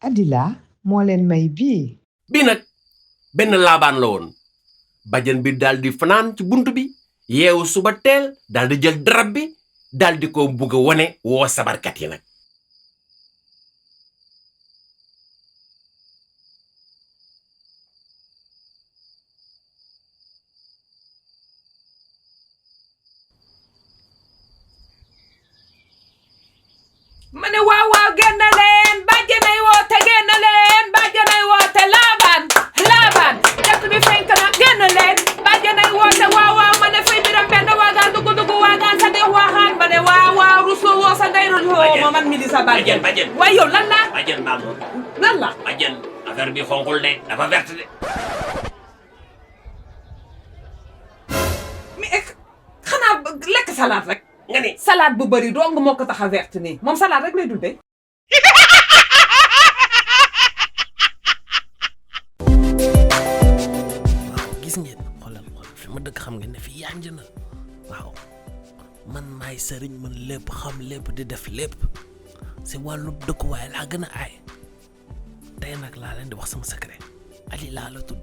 Adila moo leen may bii. bi nag benn laabaan la woon bàjjen bi daal di fanaan ci bunt bi yeewu suba teel daal di jël darab bi daal di ko bugg a wone woo sabarkat yi nag. ma ne waaw waaw génn leen bàjjenay woote génn leen bàjjenay woote laabaan jant bi fenk na génn leen bàjjenay woote waaw waaw ma ne fay biram benn waagaan dugg waagaan sa dex waaxaan ma ne waaw waaw rusloo woo sa ndey rusloo ma man mi di sa bàjjen waaye yow lan la bàjjen mbaam lan la bàjjen affaire bi xonkul de dafa verte de. mais xanaa lekk salade rek nga ni salade bu bëri dong moo ko tax a verte nii moom salade rek lay dundee. waaw gis ngeen xoolal fi ma dëkk xam ngeen ne fi yanj na waaw man maay sëriñ man lépp xam lépp di def lépp si wàllu dëkkuwaay laa gën a aay tey nag laa leen di wax sama secret Ali laa la tudd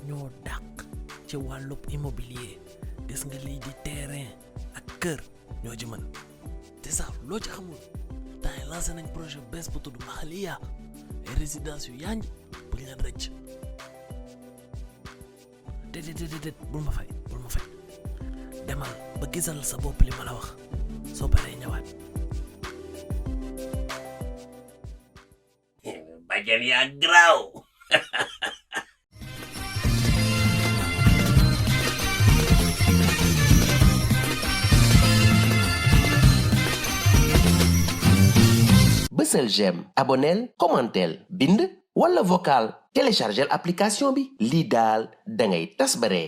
ñoo dàq ci wàllu immobilier gis nga lii di terrain ak kër ñoo ci mën te sax loo ci xamul temps yi lancé nañ projet bees bu tudd Maxaliya ay résidence yu yanj bu ñu leen rëcc déedéet bul ma fay demal ba gisal sa bopp li ma la wax soo paree ñëwaat. bàjjen yaa garaaw. bësal j'aime abonneel commentel bind wala vocal téléchargel application bi lii daal dangay tas bare